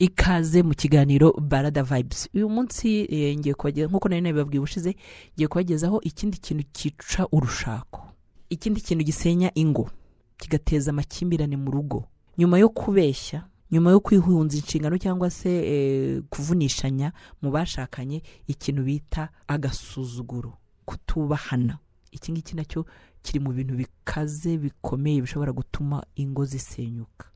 Ikaze mu kiganiro Barada Vibes. Uyu munsi ngiye kubageza, nk'uko nari nabibabwiye ubushize, ngiye kubagezaho ikindi kintu cyica urushako, ikindi kintu gisenya ingo, kigateza amakimbirane mu rugo. Nyuma yo kubeshya, nyuma yo kwihunza inshingano cyangwa se kuvunishanya mu bashakanye, ikintu bita agasuzuguro, kutubahana, iki ngiki nacyo kiri mu bintu bikaze bikomeye bishobora gutuma ingo zisenyuka.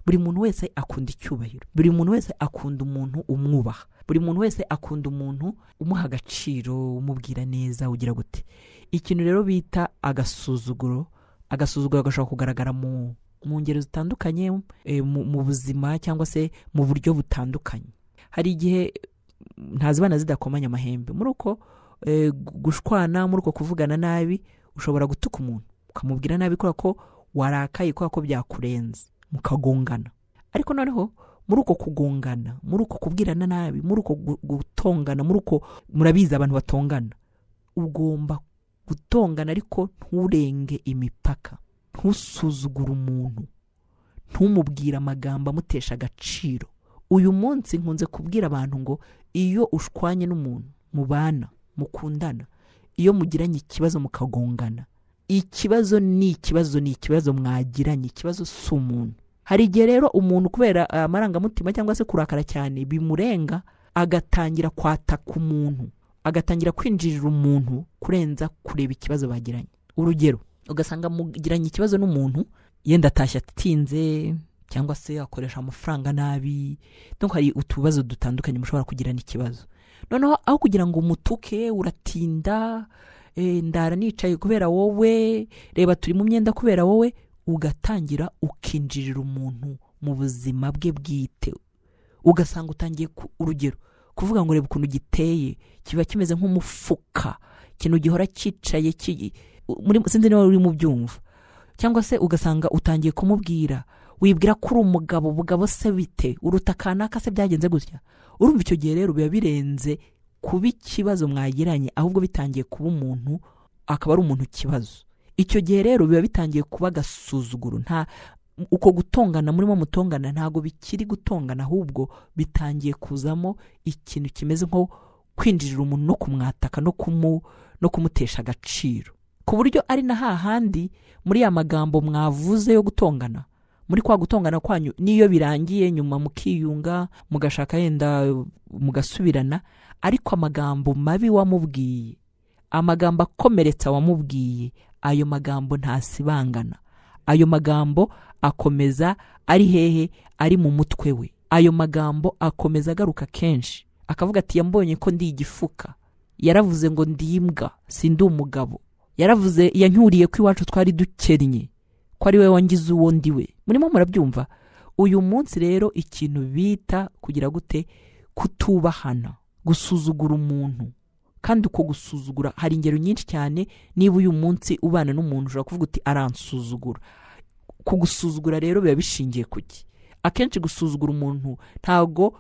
Buri muntu wese akunda icyubahiro, buri muntu wese akunda umuntu umwubaha, buri muntu wese akunda umuntu umuha agaciro, umubwira neza, ugira gute. Ikintu rero bita agasuzuguro, agasuzuguro gashobora kugaragara mu ngero zitandukanye, mu buzima cyangwa se mu buryo butandukanye. Hari igihe ntazibana zidakomanya amahembe, muri uko gushwana, muri uko kuvugana nabi, ushobora gutuka umuntu ukamubwira nabi kubera ko warakaye, kubera ko byakurenze, mukagongana. Ariko noneho muri uko kugongana, muri uko kubwirana nabi, muri uko gutongana, muri uko murabizi abantu batongana, ugomba gutongana ariko nturenge imipaka, ntusuzugure umuntu, ntumubwire amagambo amutesha agaciro. Uyu munsi nkunze kubwira abantu ngo iyo ushwanye n'umuntu mubana, mukundana, iyo mugiranye ikibazo mukagongana, ikibazo ni ikibazo, ni ikibazo mwagiranye, ikibazo si umuntu. Hari igihe rero umuntu kubera amarangamutima cyangwa se kurakara cyane bimurenga, agatangira kwataka umuntu, agatangira kwinjirira umuntu kurenza kureba ikibazo bagiranye. Urugero, ugasanga mugiranye ikibazo n'umuntu, yenda atashye atinze cyangwa se akoresha amafaranga nabi, donc hari utubazo dutandukanye mushobora kugirana ikibazo. Noneho aho kugira ngo umutuke, uratinda, ndara nicaye kubera wowe, reba turi mu myenda kubera wowe, ugatangira ukinjirira umuntu mu buzima bwe bwite. Ugasanga utangiye, urugero, kuvuga ngo reba ukuntu giteye, kiba kimeze nk'umufuka, ikintu gihora cyicaye, sinzi niba uri mu byumva. Cyangwa se ugasanga utangiye kumubwira, wibwira ko uri umugabo, bugabo se bite, uruta kanaka se byagenze gutya. Urumva icyo gihe rero biba birenze kuba ikibazo mwagiranye, ahubwo bitangiye kuba umuntu, akaba ari umuntu ikibazo. Icyo gihe rero biba bitangiye kuba agasuzuguro. Nta uko gutongana murimo mutongana ntago bikiri gutongana, ahubwo bitangiye kuzamo ikintu kimeze nko kwinjirira umuntu no kumwataka no kumutesha agaciro, ku buryo ari na hahandi muri ya magambo mwavuze yo gutongana, muri kwa gutongana kwanyu, niyo birangiye nyuma mukiyunga, mugashaka yenda mugasubirana, ariko amagambo mabi wamubwiye, amagambo akomeretsa wamubwiye, ayo magambo ntasibangana. Ayo magambo akomeza ari hehe? Ari mu mutwe we. Ayo magambo akomeza agaruka kenshi, akavuga ati yambonye ko ndi igifuka, yaravuze ngo ndi imbwa, sindi umugabo, yaravuze yancyuriye ko iwacu twari dukennye, ko ari we wangize uwo ndi we. Murimo murabyumva. Uyu munsi rero ikintu bita kugira gute, kutubahana, gusuzugura umuntu. Kandi uko gusuzugura hari ingero nyinshi cyane. Niba uyu munsi ubana n'umuntu ushobora kuvuga uti aransuzugura. Kugusuzugura rero biba bishingiye kuki? Akenshi gusuzugura umuntu ntago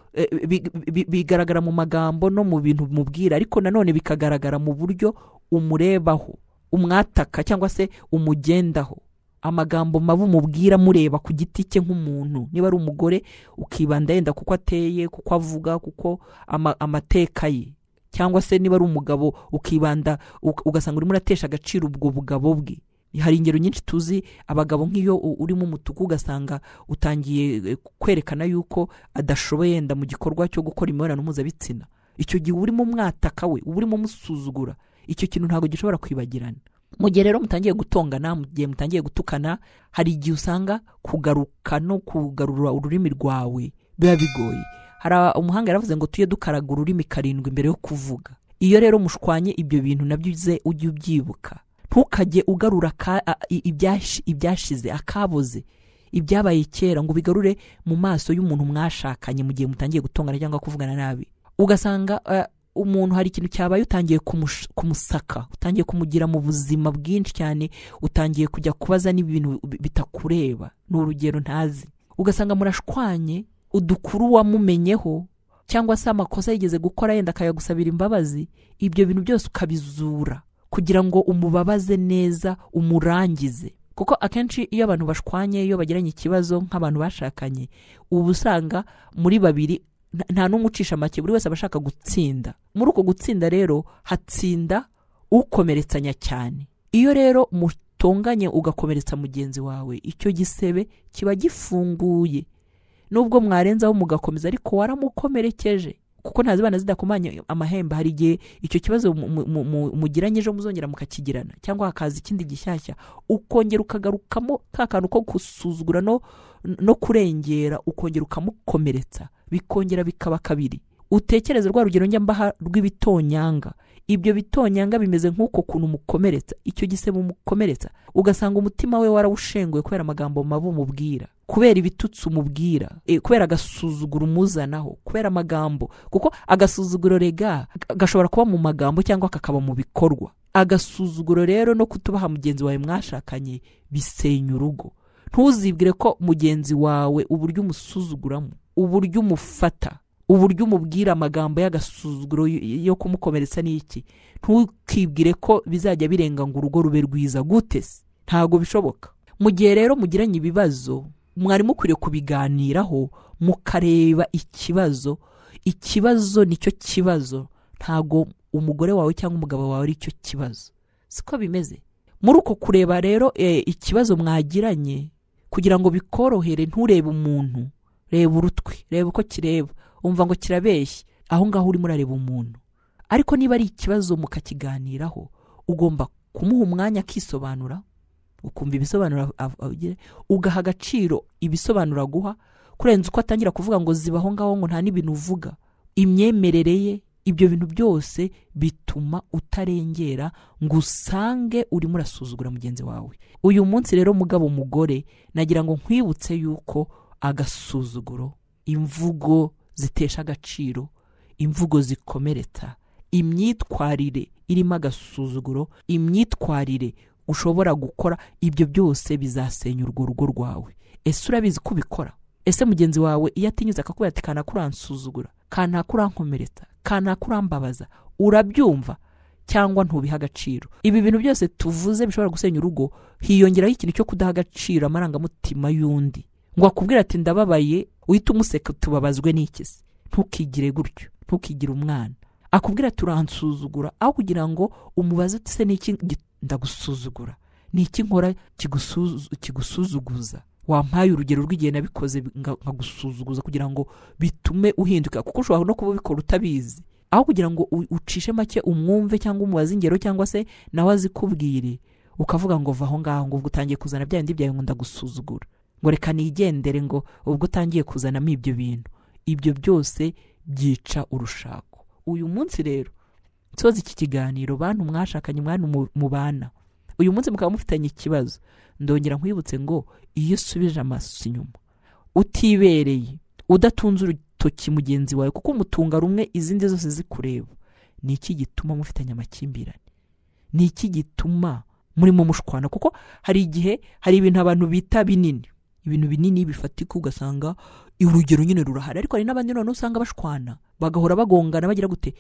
bigaragara mu magambo no mu bintu mubwira, ariko nanone bikagaragara mu buryo umurebaho, umwataka cyangwa se umugendaho. Amagambo mabi umubwira mureba ku giti cye nk'umuntu. Niba ari umugore ukibanda yenda kuko ateye, kuko avuga, kuko amateka ye, cyangwa se niba ari umugabo ukibanda ugasanga urimo uratesha agaciro ubwo bugabo bwe. Hari ingero nyinshi tuzi abagabo nk'iyo urimo umutuku ugasanga utangiye kwerekana yuko adashoboye yenda mu gikorwa cyo gukora imibonano mpuzabitsina. Icyo gihe urimo umwataka we, urimo umusuzugura. Icyo kintu ntabwo gishobora kwibagirana. Mu gihe rero mutangiye gutongana, mu gihe mutangiye gutukana, hari igihe usanga kugaruka no kugarura ururimi rwawe biba bigoye. Hari umuhanga yaravuze ngo tujye dukaraga ururimi 7 mbere yo kuvuga. Iyo rero mushwanye ibyo bintu nabyo uze ujye ubyibuka, ntukajye ugarura ibyashize, akaboze, ibyabaye kera, ngo bigarure mu maso y'umuntu mwashakanye mu gihe mutangiye gutongana cyangwa kuvugana nabi. Ugasanga umuntu hari ikintu cyabaye utangiye kumusaka, utangiye kumugira mu buzima bwinshi cyane, utangiye kujya kubaza n'ibintu bitakureba, ni urugero ntazi. Ugasanga murashwanye, udukuru wamumenyeho cyangwa se amakosa yigeze gukora yenda akayagusabira imbabazi, ibyo bintu byose ukabizura kugira ngo umubabaze neza, umurangize. Kuko akenshi iyo abantu bashwanye, iyo bagiranye ikibazo nk'abantu bashakanye, uba usanga muri babiri nta n'umwe ucisha make, buri wese aba ashaka gutsinda. Muri uko gutsinda rero hatsinda ukomeretsanya cyane. Iyo rero mutonganye ugakomeretsa mugenzi wawe, icyo gisebe kiba gifunguye, nubwo mwarenzaho mugakomeza, ariko waramukomerekeje. Kuko ntazibana zidakomanya amahembe, hari igihe icyo kibazo mugiranye ejo muzongera mukakigirana, cyangwa hakaza ikindi gishyashya, ukongera ukagarukamo ka kantu ko gusuzugura no kurengera, ukongera ukamukomeretsa, bikongera bikaba kabiri. Utekereze rwa rugero njya mbaha rw'ibitonyanga. Ibyo bitonyanga bimeze nk'uko kuntu umukomeretsa, icyo gisebe umukomeretsa, ugasanga umutima we warawushenguye kubera amagambo mabi umubwira, kubera ibitutsi umubwira, kubera agasuzuguro umuzanaho, kubera amagambo. Kuko agasuzuguro rega gashobora kuba mu magambo cyangwa kakaba mu bikorwa. Agasuzuguro rero no kutubaha mugenzi wawe mwashakanye bisenya urugo. Ntuzibwire ko mugenzi wawe uburyo umusuzuguramo, uburyo umufata, uburyo umubwira amagambo y'agasuzuguro yo kumukomeretsa n'iki, ntukibwire ko bizajya birenga ngo urugo rube rwiza. Gute se? Ntago bishoboka. Mu gihe rero mugiranye ibibazo, mwari mukwiriye kubiganiraho, mukareba ikibazo. Ikibazo nicyo kibazo, ntago umugore wawe cyangwa umugabo wawe ari cyo kibazo. Siko bimeze. Muri uko kureba rero ikibazo mwagiranye, kugira ngo bikorohere, nturebe umuntu, reba urutwi, reba uko kireba, umva ngo kirabeshya, aho ngaho urimo urareba umuntu. Ariko niba ari ikibazo mukakiganiraho, ugomba kumuha umwanya akisobanura, ukumva ibisobanuro, ugaha agaciro ibisobanuro aguha, kurenza uko atangira kuvuga ngo ziba aho ngaho ngo nta n'ibintu uvuga. Imyemerere ye, ibyo bintu byose bituma utarengera ngo usange urimo urasuzugura mugenzi wawe. Uyu munsi rero mugabo, mugore, nagira ngo nkwibutse yuko agasuzuguro, imvugo zitesha agaciro, imvugo zikomeretsa, imyitwarire irimo agasuzuguro, imyitwarire ushobora gukora, ibyo byose bizasenya urwo rugo rwawe. Ese urabizi ko ubikora? Ese mugenzi wawe iyo atinyuze akakubwira ati kanaka uransuzugura, kanaka urankomeretsa, kanaka urambabaza, urabyumva cyangwa ntubiha agaciro? Ibi bintu byose tuvuze bishobora gusenya urugo, hiyongeraho ikintu cyo kudaha agaciro amarangamutima y'undi. Ngo akubwire ati ndababaye, uhite umuseka, tubabazwe n'iki se? Ntukigire gutyo, ntukigire umwana. Akubwira ati uransuzugura, aho kugira ngo umubaze uti se n'iki ndagusuzugura, ni iki nkora kigusuzuguza? Wampaye urugero rw'igihe nabikoze nkagusuzuguza kugira ngo bitume uhinduka, kuko ushobora no kuba ubikora utabizi. Aho kugira ngo ucishe make umwumve cyangwa umubaze ingero, cyangwa se nawe azikubwire, ukavuga ngo va aho ngaho, ngo ubwo utangiye kuzana bya bindi byawe ngo ndagusuzugura, ngo reka nigendere, ngo ubwo utangiye kuzanamo ibyo bintu. Ibyo byose byica urushako. Uyu munsi rero nsoza iki kiganiro, bantu mwashakanye, mwana mubana, uyu munsi mukaba mufitanye ikibazo, ndongera nkwibutse ngo iyo usubije amaso inyuma, utibereye, udatunze urutoki mugenzi wawe, kuko umutunga rumwe izindi zose zikureba, ni iki gituma mufitanye amakimbirane? Ni iki gituma murimo mushwana? Kuko hari igihe hari ibintu abantu bita binini, ibintu binini bifatika, ugasanga urugero nyine rurahari, ariko hari n'abandi noneho usanga bashwana, bagahora bagongana, bagira gute,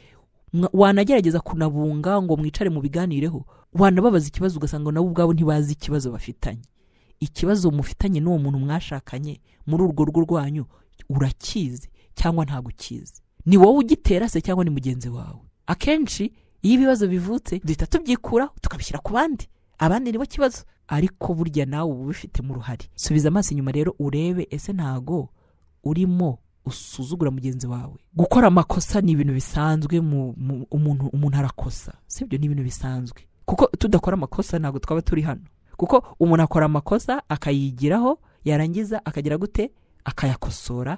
wanagerageza kunabunga ngo mwicare mu biganireho, wanababaza ikibazo ugasanga nabo ubwabo ntibazi ikibazo bafitanye. Ikibazo mufitanye n'uwo muntu mwashakanye muri urwo rugo rwanyu, urakizi cyangwa ntabwo ukizi? Ni wowe ugitera se cyangwa ni mugenzi wawe? Akenshi iyo ibibazo bivutse duhita tubyikura tukabishyira ku bandi, abandi nibo kibazo, ariko burya nawe uba ubifitemo uruhare. Subiza amaso inyuma rero urebe, ese ntago urimo usuzugura mugenzi wawe? Gukora amakosa ni ibintu bisanzwe, umuntu arakosa, sibyo? Ni ibintu bisanzwe, kuko tudakora amakosa ntabwo twaba turi hano. Kuko umuntu akora amakosa akayigiraho, yarangiza akagira gute? Akayakosora,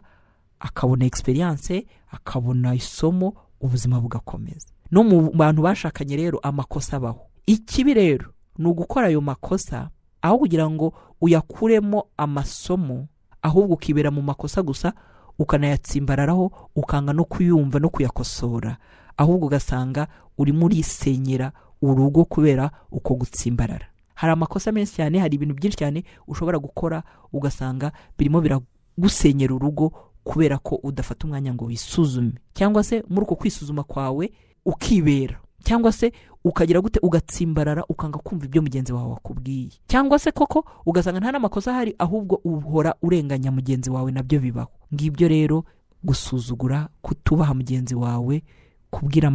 akabona experience, akabona isomo, ubuzima bugakomeza. No mu bantu bashakanye rero amakosa abaho. Ikibi rero ni ugukora ayo makosa, aho kugira ngo uyakuremo amasomo, ahubwo ukibera mu makosa gusa, ukanayatsimbararaho, ukanga no kuyumva no kuyakosora, ahubwo ugasanga urimo urisenyera urugo kubera uko gutsimbarara. Hari amakosa menshi cyane, hari ibintu byinshi cyane ushobora gukora ugasanga birimo biragusenyera urugo kubera ko udafata umwanya ngo wisuzume, cyangwa se muri uko kwisuzuma kwawe ukibera. Cyangwa se ukagira gute, ugatsimbarara, ukanga kumva ibyo mugenzi wawe akubwiye. Cyangwa se koko ugasanga nta n'amakosa ahari, ahubwo uhora urenganya mugenzi wawe, nabyo bibaho. Ngibyo rero: gusuzugura, kutubaha mugenzi wawe, kubwira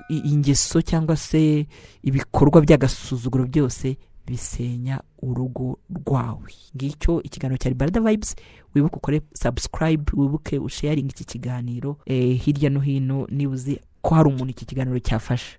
ingeso cyangwa se ibikorwa by'agasuzuguro, byose bisenya urugo rwawe. Ngicyo ikiganiro cya Barada Vibes. Wibuke ukore subscribe, wibuke usharinga iki kiganiro hirya no hino, niba uzi ko hari umuntu iki kiganiro cyafasha.